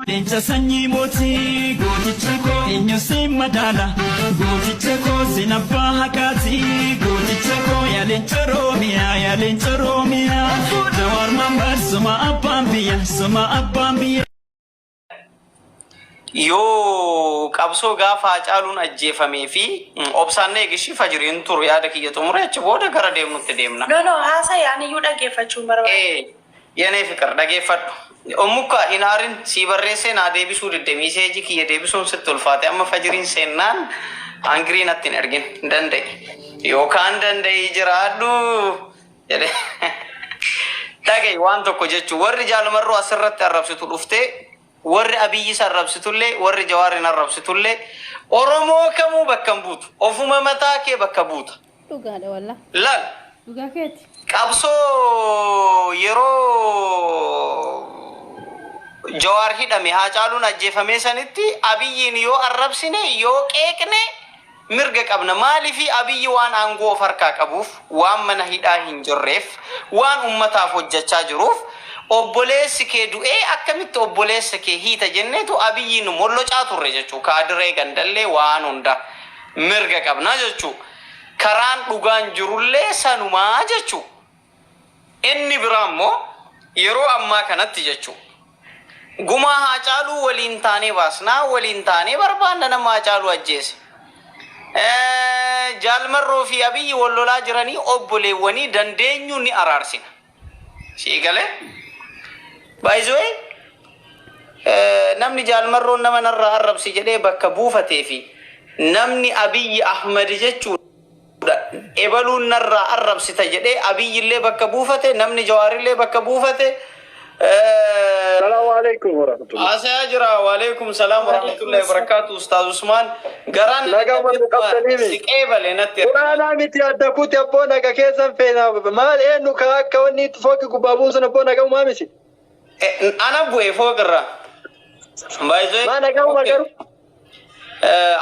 Leenca sanyii mootii, gooticha koo, eenyu si madaala? Gooticha koo, sin abbaa haqaati. Gooticha koo, yaa leenca Oromiyaa, yaa leenca Oromiyaa. Jawaar Mohammad, suma abbaan biyya, suma abbaan biyya. Yoo qabsoo gaafa Hacaaluun ajjeefamee fi obsaan na eegi, fajriin turu, yaada kiyya xumure, achi booda gara deemnutti deemna. No, no, haasa'e, ani iyyuu dhaggeeffachuun barbaada. Ee, የኔ ፍቅር, dhageeffadhu. Omukka hin aarin, sii barreessee naa deebisuu didde. Message kiyya deebisuun sitti ulfaate. Amma fajriin seennaan angry natti hin ergin, danda'e. Yookaan danda'ee jiraadhu jedhe. Dhaga'i, waan tokko jechuun warri Jaalmarroo asirratti arrabsitu dhuftee, warri Abiyyis arrabsitullee, warri Jawaarin arrabsitullee, Oromoo kamuu bakka hin buutu. Ofuma mataa kee bakka buuta. Dhugaadha walla. Laal. Dhugaa keeti. Qabsoo yeroo Jawaar hidhame, Haacaaluun ajjeefamee sanitti, Abiyyiin yoo arrabsine, yoo qeeqne, mirga qabna. Maaliifi? Abiyyi waan aangoo of harkaa qabuuf, waan mana hidhaa hin jirreef, waan ummataaf hojjechaa jiruuf, obboleessi kee du'ee akkamitti obboleessa kee hiita jenneetu Abiyyiin mollocaa turre jechuu. Kaadiree gandallee waan hunda mirga qabna jechuu. Karaan dhugaan jirullee sanumaa jechuu. Inni biraa immoo yeroo ammaa kanatti jechuu. Gumaa Haacaaluu waliin taanee baasnaa, waliin taanee barbaanna nama Haacaaluu ajjeese. Jaalmarroo fi Abiyyi wal lolaa jiranii, obboleewwanii dandeenyu ni araarsina. Sii galee? By the way, namni Jaalmarroon nama narraa arrabsi jedhee bakka buufatee fi namni Abiyyi Ahmad jechuudha, ebaluun narraa arrabsita jedhee Abiyyi illee bakka buufate, namni Jawaarillee bakka buufate. السلام عليكم ورحمة الله. Haasayaa jira. وعليكم السلام ورحمة الله وبركاته. Ustaaz Usmaan garaan Nagaa wanti qabdaniimi. Siqee balee natti. Quraanaa miti, adda kuti abboo, naga keessan feena. Maal, eenyu ka akka wanni itti fooqi gubbaa buusan, abboo, naga umaa miti? Ana bu'e fooqirra. Baay'ee. Maa, nagaa uma garuu?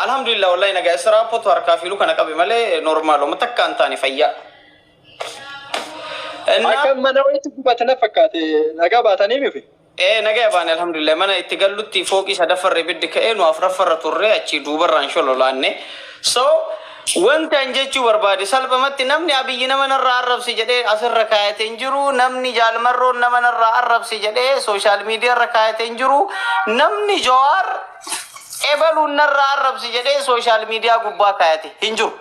Alhamdulillah, wallahi nagaa. Israapotu harkaa fiiluu kana qabe malee normal oma takka hin taane, fayyaa. Akka mana wayiitti gubate na fakkaate, nagaa baatanii miti. Ee, nagaa baane, alhamdulillah. Mana itti gallutti fooqii sadaffarra ibiddi ka'ee, nu afuraffarra turre, achii duubarraan shololaanne. So wanti an jechuu barbaade salphumatti, namni Abiyyi nama narraa arrabsi jedhee asirra kaayate hin jiru. Namni Jaalmarroon nama narraa arrabsi jedhee social media irra kaayate hin jiru. Namni Jawaar ebaluun narraa arrabsi jedhee social media gubbaa kaayate hin jiru.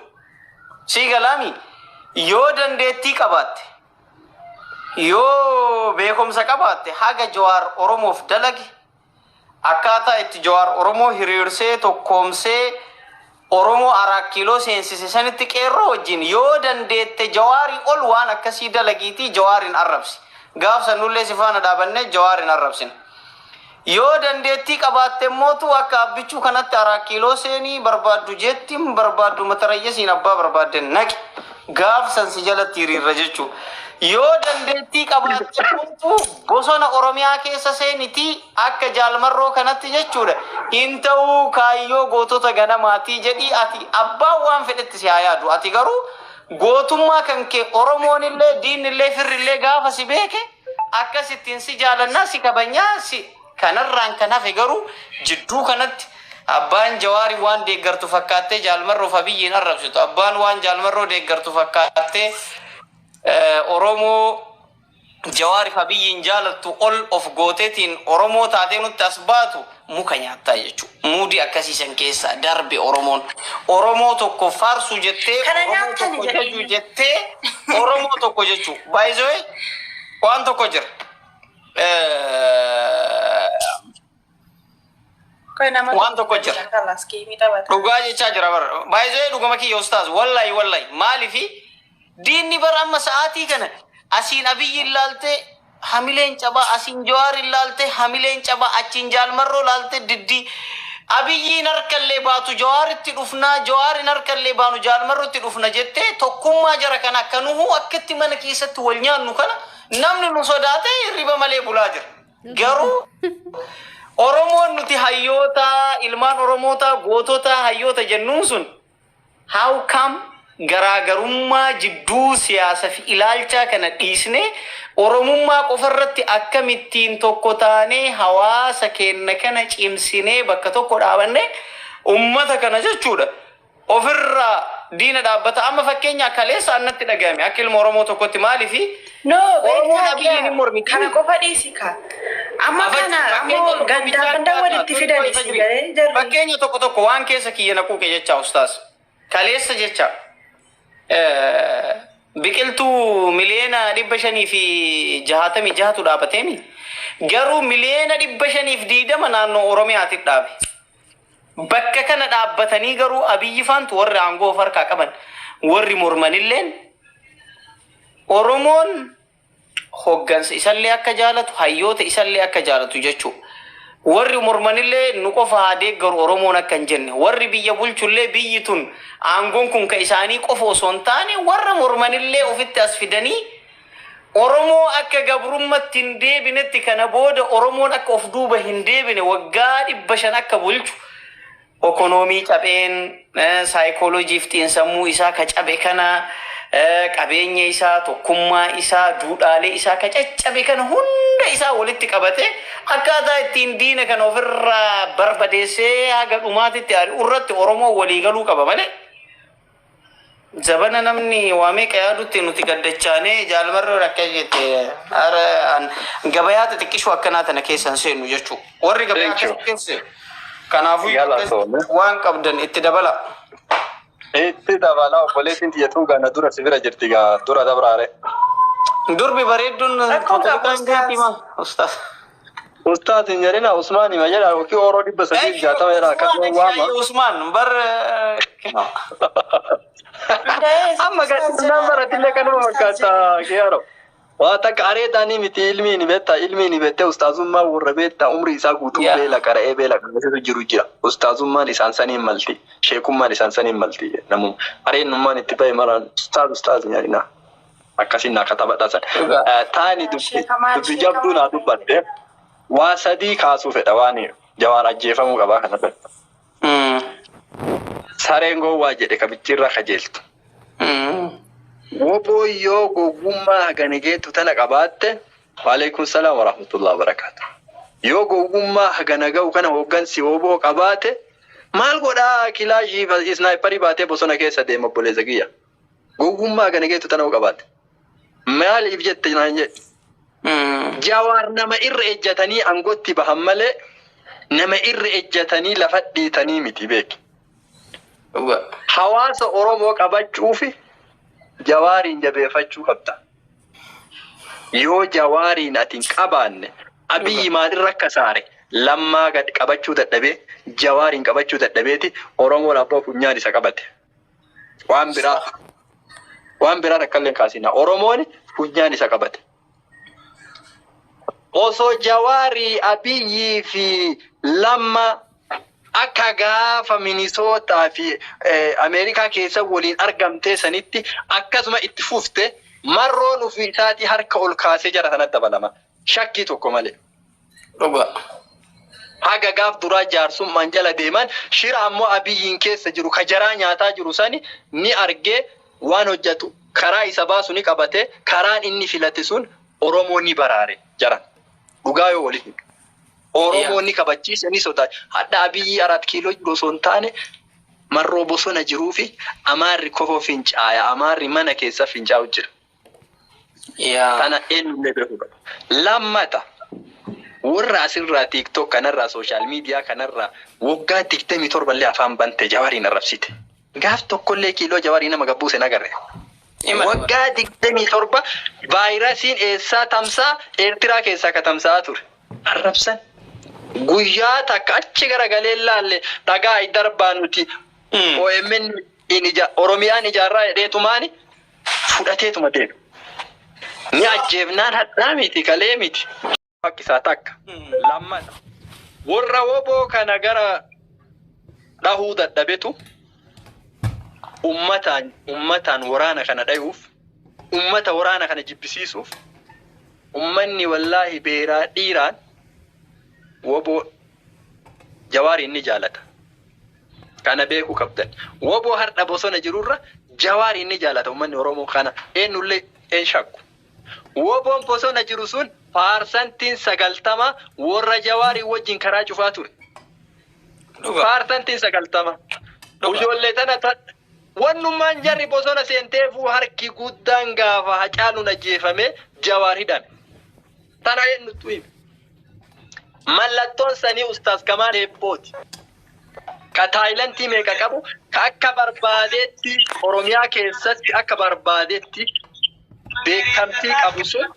Sii galaami? Yoo dandeettii qabaatte, yoo beekumsa qabaatte, haga Jawaar Oromoof dalage, akkaataa itti Jawaar Oromoo hiriirsee tokkoomsee Oromoo Araa Kiiloo seensise sanitti, qeerroo wajjin yoo dandeette Jawaarii ol waan akkasii dalagiitii Jawaarin arrabsi. Gaaf sanullee si faana dhaabannee Jawaarin arrabsina. Yoo dandeettii qabaatte mootu akka Abbichuu kanatti Araa Kiiloo seenii, barbaaddu jettiin, barbaaddu matarayyasiin, abbaa barbaadde naqi. Gaaf san si jalatti hiriirra jechuudha. Yoo dandeettii qabaatte mootu bosona Oromiyaa keessa seenitii akka Jaalmarroo kanatti jechuudha. Hin ta'uu, kaayyoo gootota ganamaatii jedhii, ati abbaan waan fedhetti si haa yaadu. Ati garuu gootummaa kan kee Oromoon illee, diinni illee, firri illee gaafa si beeke akkasittiin si jaalannaa, si kabajnaa. Si kanarraan kan hafe garuu jidduu kanatti abbaan Jawaarii waan deeggartu fakkaattee Jaalmarroof Abiyyiin arrabsitu, abbaan waan Jaalmarroo deeggartu fakkaattee Oromoo Jawaariif Abiyyiin jaalattu ol of gooteetiin Oromoo taatee nutti as baatu, muka nyaattaa jechuudha. Muudii akkasiisan keessaa darbe Oromoon. Oromoo tokko faarsuu jettee, Kana Oromoo nyaattani tokko jedhanii. jajuu jettee, Oromoo tokko jechuu. By the way, waan tokko jira. Waan tokko jira. Kalas game taphata. Dhugaa jechaa jira bara. By the way, dhugama kiyya ustaaz. Wallahi, wallahi. Maalifi diinni bara amma sa'aatii kana asiin Abiyyi ilaaltee hamileen cabaa, asiin Jawaar ilaaltee hamileen cabaa, achiin Jaalmarroo ilaaltee diddii. Abiyyiin harkallee baatu Jawaaritti dhufnaa, Jawaarin harkallee baanu Jaalmarrootti dhufna jettee, tokkummaa jara kana akka nuhu akkatti mana keessatti wal nyaannu kana namni nu sodaatee hirriba malee bulaa jira. Garuu Oromoon nuti hayyoota, ilmaan Oromoota, gootota, hayyoota jennuun sun, how come Garaagarummaa jidduu siyaasa fi ilaalchaa kana dhiisnee Oromummaa qofarratti akkamittiin tokko taanee hawaasa keenya kana cimsinee bakka tokko dhaabannee ummata kana jechuudha ofirraa diina dhaabbata. Amma fakkeenya kaleessa annatti dhagahame akka ilma Oromoo tokkotti maaliifi No, Oromoon beektaa Abiyyiin hin mormiti. Kana qofa dhiisi ka. Amma Afatti kana fakkeenya ammoo tokko gandaa bichaan gandaa walitti fidani si galee jarri. Fakkeenya tokko tokko waan keessa kiyya na quuqe jecha, ustaas. Kaleessa jecha biqiltuu 566,000,000tu dhaabateemi. Garuu 520,000,000 naannoo Oromiyaatti dhaabe. Bakka kana dhaabbatanii garuu Abiyyi faantu warri aangoo of harkaa qaban, warri mormanilleen, Oromoon hoggansa isallee akka jaalatu, hayyoota isallee akka jaalatu jechuudha. Warri mormanillee nu qofa haa deeggaru Oromoon akka hin jenne, warri biyya bulchullee biyyi tun aangoon kun ka isaanii qofa osoo hin taane, warra mormanillee ofitti as fidanii Oromoo akka gabrummatti hin deebinetti, kana booda Oromoon akka of duuba hin deebine, waggaa 500 akka bulchu, ekonoomii cabeen, saayikooloojiif xiinsammuu isaa ka cabe kana, qabeenya isaa, tokkummaa isaa, duudhaalee isaa ka caccabe kana hunda isaa walitti qabate, akkaataa ittiin diina kana ofirraa barbadeessee haga dhumaatitti ari'u irratti Oromoo waliigaluu qaba malee. Zabana namni waa meeqa yaadutti nuti gaddachaanee jaalmarroo akka jette gabayaa xixiqqishuu akkanaa tana keessa hin seennu jechuudha. Warri gabayaa Thank you. akkasii keessa kanaafuu Galatoome. waan qabdan itti dabala. Itti dabala, obboleettiin tiyya gana dura si bira jirti, gaa dura dabraare. Durbi bareedduun Rakkoo qaba, ustaaz. Ustaaz. Ustaaz hin jedhina, Usmaan hima jedha, yookiin Oroo 360 jedha, akkasuma waama. Usmaan bar. Amma gadhiisnaan baratillee kanuma fakkaata kiyaaro. Waa takka areedaanii miti, ilmiin beektaa, ilmiin beektee ustaazummaa warra beektaa umrii isaa guutuu beela qara'ee beela qara'eetu jiru jira. Ustaazummaan isaan saniin malti. Sheekummaan isaan saniin malti. Namuma areennummaan itti bahe maraan ustaaz ustaaz hin jedhina. Akkasiin naa katabadha san. Taani dubbi jabduu naa dubbatte, waa sadii kaasuu fedha, waan Jawaar ajjeefamuu qabaa kana fedha. Sareen gowwaa jedhe kabichirra kajeeltu. Woboo yoo gowwummaa hagana geettu tana qabaatte, waalaikum salaam warahmatullahi wabarakaatu. Yoo gowwummaa hagana ga'u kana hooggansi woboo qabaate, maal godhaa kilaashii isnaayiparii baatee bosona keessa deema, obboleessa kiyya? Gowwummaa hagana geettu tana hoo qabaate. Maaliif jette naan jedhe. Jawaar nama irra ejjatanii aangootti bahan malee nama irra ejjatanii lafa dhiitanii miti, beeki. Hawaasa Oromoo qabachuufi Jawaariin jabeeffachuu qabda. Yoo Jawaariin ati hin qabaanne, Abiyyi maalirra akka saare Lammaa gad qabachuu dadhabee, Jawaariin qabachuu dadhabeeti Oromoon abbaa funyaan isa qabate. Waan biraa takka illee hin kaasina. Oromoon funyaan isa qabate. Osoo Jawaarii, Abiyyii fi Lamma akka gaafa Minisootaa fi Ameerikaa keessa waliin argamtee sanitti akkasuma itti fufte, marroon ofii isaatii harka ol kaasee jara sanatti dabalama. Shakkii tokko malee. Haga gaaf duraa jaarsummaan jala deeman, shira ammoo Abiyyiin keessa jiru ka jaraa nyaataa jiru sani ni argee, waan hojjetu karaa isa baasu ni qabate. Karaan inni filate sun Oromoo ni baraare jaran. Dhugaa yoo waliin. Oromoo ni kabachiise, ni sodaate. Hadha Abiyyi Arat Kiiloo jiru osoo hin taane, marroo bosona jiruu fi Amaarri kofoo fincaaya. Amaarri mana keessa fincaa'u jira. Kana eenyullee beekuu qaba. Lammata, warra asirraa TikTok kanarraa, social media kanarraa waggaa 27 illee afaan bante Jawaariin arrabsite. Gaaf tokkollee kiiloo Jawaarii nama gabbuuse hin agarre. Waggaa 27 vaayirasiin eessaa tamsaa, Eertiraa keessaa ka tamsa'aa ture. Arrabsan. Guyyaa takka achi garagalee laalle dhagaa darbaa nuti OMN in Oromiyaan ijaarraa jedheetumaani fudhateetuma deema. Ni ajjeefnaan hadhaa miti, kalee miti. Fakkisaa takka. Lammata. Warra woboo kana gara dhahuu dadhabetu ummataan waraana kana dhayuuf, ummata waraana kana jibbisiisuuf. Ummanni wallaahi beeraa dhiiraan woboo Jawaariin ni jaalata. Kana beekuu qabdan. Woboo har'a bosona jirurra Jawaar inni jaalata uummanni Oromoo kana eenyullee een shakku. Woboon bosona jiru sun 90% warra Jawaarii wajjin karaa cufaa ture. 90%. Ijoollee tana wannummaan jarri bosona seenteefuu harki guddaan gaafa Hacaaluun ajjeefame Jawaar hidhame. Tana eenyutu hime? Mallattoon sanii Ustaaz Kamaal Eebbooti. Ka taayilantii meeqa qabu, ka akka barbaadetti Oromiyaa keessatti akka barbaadetti beekamtii qabu sun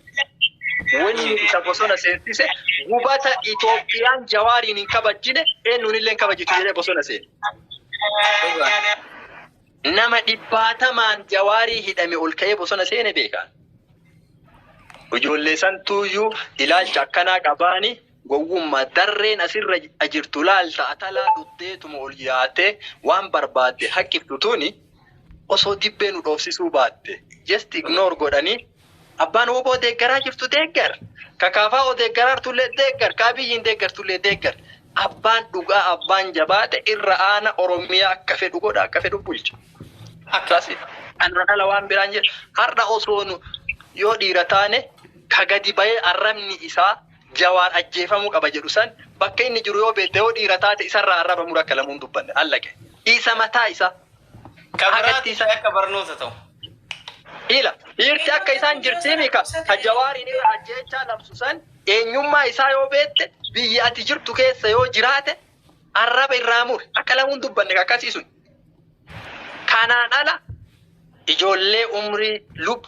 wanni isa bosona seensise gubata Itoophiyaan Jawaariin hin kabajjine eenyuun illee hin kabajitu jedhee bosona seene. Nama dhibbaatamaan Jawaarii hidhame ol ka'ee bosona seene beekaa. Ijoollee santuuyyuu ilaalcha akkanaa qabaani gowwummaa darreen asirra jirtu laalta atalaa dhutteetuma ol yaatee waan barbaadde haqqiftu tuni osoo dibbee nu dhoofsisuu baatte just ignore godhanii abbaan woboo deeggaraa jirtu deeggar, kakaafaa deeggaraartullee deeggar, kaabiyyiin deeggartullee deeggar. Abbaan dhugaa abbaan jabaate irra aana Oromiyaa akka fedhu godha, akka fedhu bulcha. Akkasi. Anaan ala waan biraan jedhu har'a osoo nu yoo dhiira taane ka gadi bahee arrabni isaa Jawaar ajjeefamuu qaba jedhu san bakka inni jiru yoo beekte yoo dhiira taate isarraa arraba mura akka lamuun dubbanne allaqe. Isa mataa isaa. Ka biraatti isa akka barnoota ta'u. Ila dhiirti akka isaan jirtiimi ka ka Jawaariin irra ajjeechaa labsu san eenyummaa isaa yoo beekte biyya ati jirtu keessa yoo jiraate arraba irraa muri akka lamuun dubbanne akkasii sun. Kanaan ala ijoollee umrii lub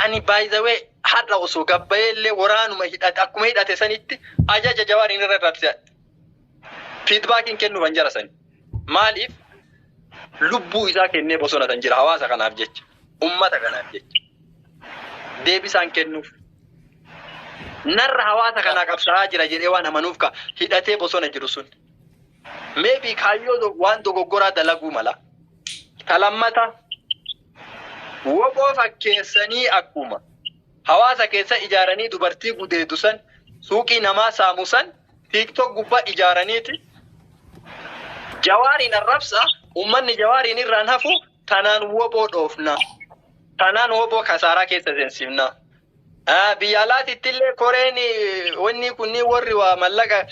ani by the way har'a osoo gabbayee illee waraanuma hidhate akkuma hidhate sanitti ajaja Jawaariin irra labse feedbackiin kennuufan jara sani. Maaliif lubbuu isaa kennee bosona san jira hawaasa kanaaf jecha, ummata kanaaf jecha deebisaan kennuuf. Narra hawaasa kanaa qabsaa'aa jira jedhee waan amanuuf ka hidhatee bosona jiru sun. Maybe kaayyoo waan dogoggoraa dalaguu mala. Talammata woboo fakkeessanii akkuma hawaasa keessa ijaaranii dubartii gudeedu san, suuqii namaa saamu san TikTok gubbaa ijaaraniiti. Jawaariin arrabsa, uummanni Jawaariin irraan hafu tanaan woboo dhoofna. Tanaan woboo kasaaraa keessa seensifna. Biyya alaatitti illee koreen wanni kunniin warri waa mallaqa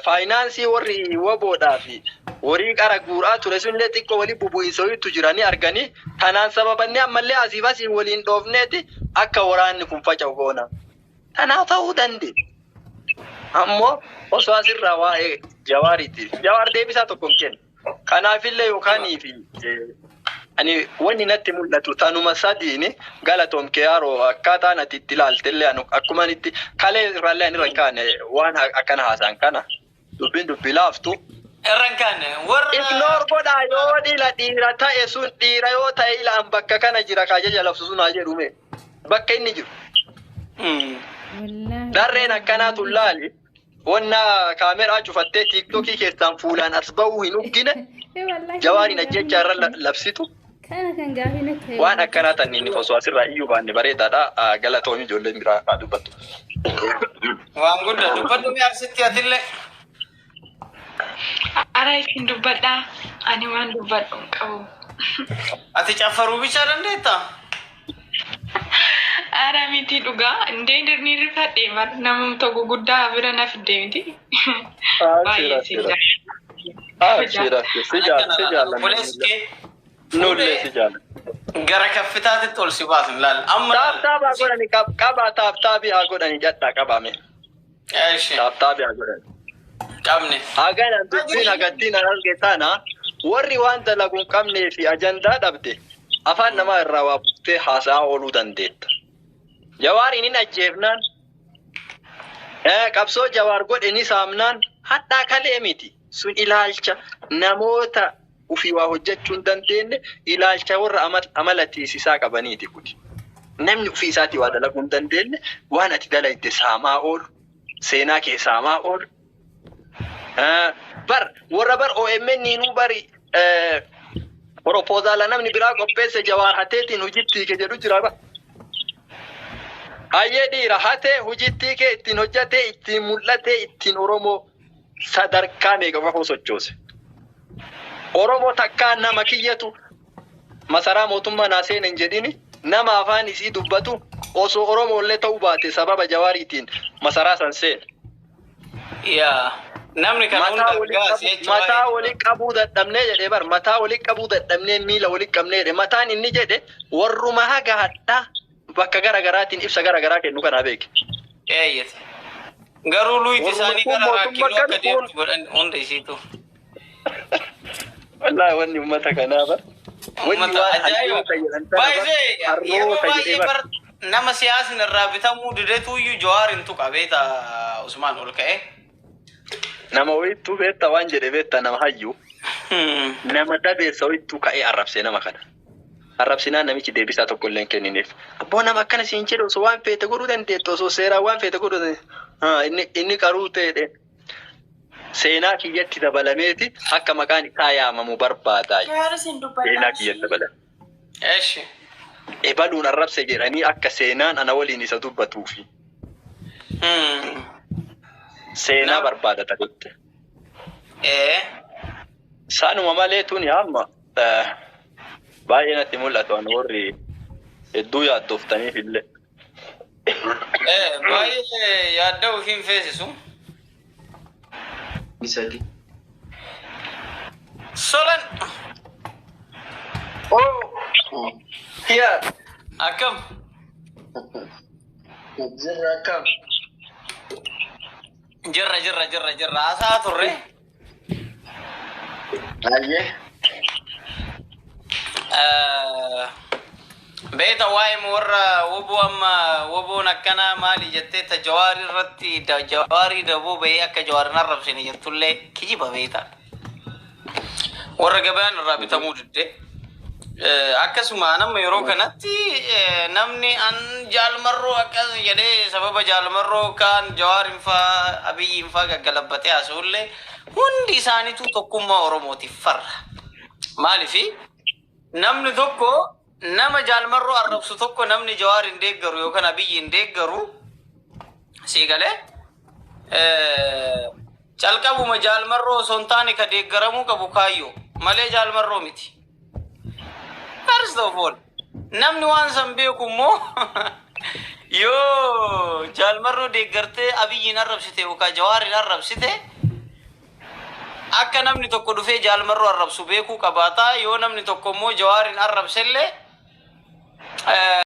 faayinaansii warri woboodhaa fi horii qara guuraa ture sunillee xiqqoo walii bubu'insa wayiitu jiranii arganii tanaan sababanni ammallee asiif asii waliin dhoofneeti akka waraanni kun faca'u goona. Tanaaf ta'uu dandeenya. Ammoo osoo asirraa waa'ee Jawaariiti. Jawaar deebisaa tokko hin kennu. Kanaafillee yookaan fi ani wanni natti mul'atu tanuma sadiini. Galatoom keeyaaroo akkaataan ati itti ilaaltellee akkuma itti kalee irraallee ani irra hin kaane waan akkana haasa'an kana dubbiin dubbii laaftu. Irra hin kaane warra. Ignore godhaa yoo dhiira dhiira ta'e sun dhiira yoo ta'e ilaan bakka kana jira kaajaja labsu sun haa jedhume bakka inni jiru. Darreen akkanaa tun laali wanna kaameraa cufattee TikTokii keessaan fuulaan as ba'uu hin uggine Jawaariin ajjecha irra labsitu. Kana kan gaafii natti Waan akkanaa tanniin osoo asirraa iyyuu baanne bareedaadha. Galatoomii, ijoolleen biraa haa dubbattu. Waan guddaa dubbadhu mi'a asitti atillee. Ara isin dubbadhaa. Ani waan dubbadhu hin qabu. Ati caffaruu bichaa dandeettaa? Ara miti dhugaa indee ni rifadhee bar nama tokko guddaa bira na fidde miti. Baay'ee si jaalladha. Si jaalladha. Obboleessi kee Nullee si jaalladha. gara kaffitaatitti ol si baasu laal. Amma Tap tap haa godhani, qabaa tap tapii haa godhani jadhaa qabame. Eeshi Tap tapii haa godhani. Qabne. Hagana dubbiin hagattiin arge tana warri waan dalagu hin qabnee fi ajandaa dhabde afaan namaa irraa waa buttee haasa'aa ooluu dandeetta. Jawaariin hin ajjeefnaan, qabsoo Jawaar godhe ni saamnaan hadhaa kalee miti. Sun ilaalcha namoota ufii waa hojjechuu hin dandeenye, ilaalcha warra amala tiisisaa qabaniiti kuni. Namni ofii isaatii waa dalaguu hin dandeenye waan ati dalagde saamaa oolu, seenaa kee saamaa oolu. Bar warra bar OMN nuu bari proposala namni biraa qopheesse Jawaar hateetiin hojiitti hiike jedhu jira ba. Hayyee dhiira hatee hojiitti kee ittiin hojjatee ittiin mul'atee ittiin Oromoo sadarkaa meeqa qofa sochoose. Oromoo takkaa nama kiyyatu masaraa mootummaa naa seena hin jedhini, nama afaan isii dubbatu osoo Oromoollee ta'uu baate sababa Jawaariitiin masaraa san seena. Yaa namni kan Mataa hunda walii gaas qabu- jechuudha. mataa walii qabuu dadhabnee jedhee bar, mataa walii qabuu dadhabnee miila walii qabnee jedhe. Mataan inni jedhe warruma haga hadhaa bakka gara garaatiin ibsa gara garaa kennu kanaa beeke. Eeyyate. Garuu luyti Warruma isaanii kun gara mootummaa raakkiiloo akka kan deemtu godhan hunda isiitu. Wallaahi wanni uummata kanaa bar. Wanni Uummata waan ajaa'iba. hayyoota jedhan tana bar, Baay'ee yeroo harroota baay'ee jedhee bar. bar nama siyaasni irraa bitamuu didetuyyuu Jawaar hin tuqa beeta Usmaan ol ka'e. Nama wayittuu beektaa waan jedhe beektaa, nama hayyuu. Nama dabeessa wayittuu ka'ee arrabsee nama kana. Arrabsinaan namichi deebisaa tokko illee hin kennineef. Abboo, nama akkana siin jedhu osoo waan feete godhuu dandeettu, osoo seeraan waan feete godhuu dandeettu. Haa, inni qaruu ta'edhe. Seenaa kiyyatti dabalameeti akka maqaan isaa yaamamu barbaadaa. Jawaar isin Seenaa dubbadhaa. kiyyatti dabalame. Eshi. Ebaluun arrabse jedhanii akka seenaan ana waliin isa dubbatuufi. Seenaa barbaada ta'utti. Ee. Saanuma malee tuni amma baay'ee natti mul'atu ani warri hedduu yaaddooftaniif illee. Ee, baay'ee yaadda ofiin feesisu. Sadi. Solan. Oh, yeah. Akkam? Jirra, akkam? Jirra, jirra, jirra, jirra, haasaa turre. Ayyee. Beeta waa'ee warra woboo, amma woboon akkanaa maali jettee ta Jawaarii irratti Jawaarii daboo bahee akka Jawaarin arrabsine jettullee kijiba beeta. Warra gabaan irraa bitamuu didde. Akkasuma nama yeroo kanatti namni an Jaalmarroo akkas jedhee sababa Jaalmarroo kaan Jawaarin faa Abiyyiin faa gaggalabbatee haasa'ullee hundi isaaniitu tokkummaa Oromootiif farra. Maalifi namni tokko nama Jaalmarroo arrabsu tokko namni Jawaar hin deeggaru yookaan Abiyyi hin deeggaru sii galee calqabuma Jaalmarroo osoo hin taane ka deeggaramuu qabu kaayyoo malee Jaalmarroo miti. First of all, namni waan san beeku immoo yoo Jaalmarroo deeggartee Abiyyiin arrabsite yookaan Jawaariin arrabsite akka namni tokko dhufee Jaalmarroo arrabsu beekuu qabaata. Yoo namni tokko immoo Jawaariin arrabsellee